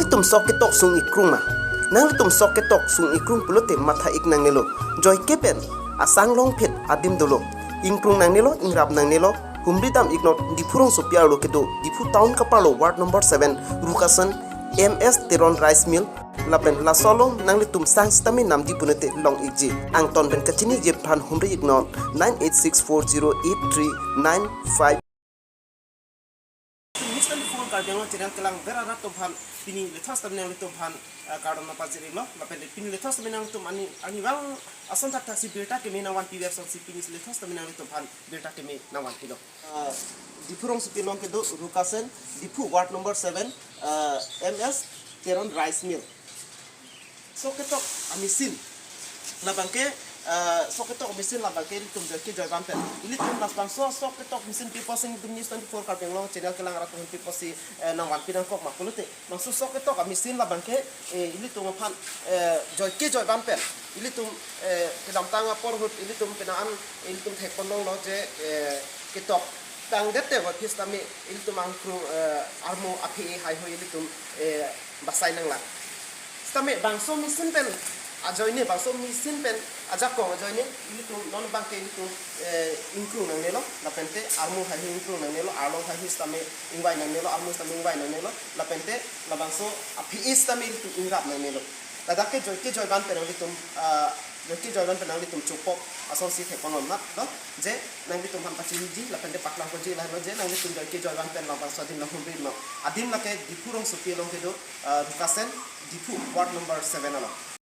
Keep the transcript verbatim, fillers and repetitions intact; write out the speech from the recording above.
Itum sok ketok sung ikrung ma? Nanglitum sok ketok sung ikrung pulote matha ik nangnelo. Joike pen asang longphet adim dolo. Ingkrung nangnelo, ingrap nangnelo. Humri dam iknot, Diphu rongsopi arlo kedo, Diphu town kaparlo ward number seven, Rukasen, M S Teron Rice Mill. Lapen laso along nanglitum sang sitame namdi pulote long ikji. Angton pen kachiniji aphan humri iknot, nine eight six four zero eight three nine five. News twenty-four Karbi Anglong channel kelang ber arat atum aphan pini lethas tame nanglitum aphan, eh, kardom nangpajir-iklo. Lapen pini lethas tame nanglitum ani, ani vang ason thakthak si birta keme nangvanpi ver asonsi pini lethas tame nanglitum aphan birta keme nangvanpilo. Eh, Diphu rongsopi along kedo Rukasen, Diphu ward number seven, eh, M S Teron Rice Mill. Sok ketok a-machine labangke, eh, sok ketok a-machine labangke ilitum joike joi van pen, ilitum labangso sok ketok machine pi pusi ilitum News twenty-four Karbi Anglong channel kelang arat atum pi pusi, eh, nangvanpi nangkok ma pulote, bangso sok ketok a-machine labangke, eh, ilitum aphan, eh, joike joi van pen, ilitum, eh, kedamtang apor ahut ilitum penang an ilitum thekponlonglo je, eh, ketok tangdet te voiphit sitame ilitum angkrung, eh, armu aphi haihui ilitum, eh, basai nanglang. Sitame bangso machine pen ajoine, bangso machine pen ajakong ajoine ilitum non abangke ilitum, eh, ingkrung nangnelo, lapente armu haihui ingkrung nangnelo, arlong haihui sitame ingvai nangnelo, armu sitame ingvai nangnelo, lapente labangso aphi sitame ilitum ingrap nangnelo. Ladak ke joike joi van pen nanglitum, ah, joike joi van pen nanglitum chopok asonsi thekponlongnatlo je nanglitum aphan pachiniji lapente paklang ponji lahelo je nanglitum joike joi van pen labangso adim lang humri iknot. Adim lake Diphu rongsopi along kedo, ah, Rukasen, Diphu ward number seven along.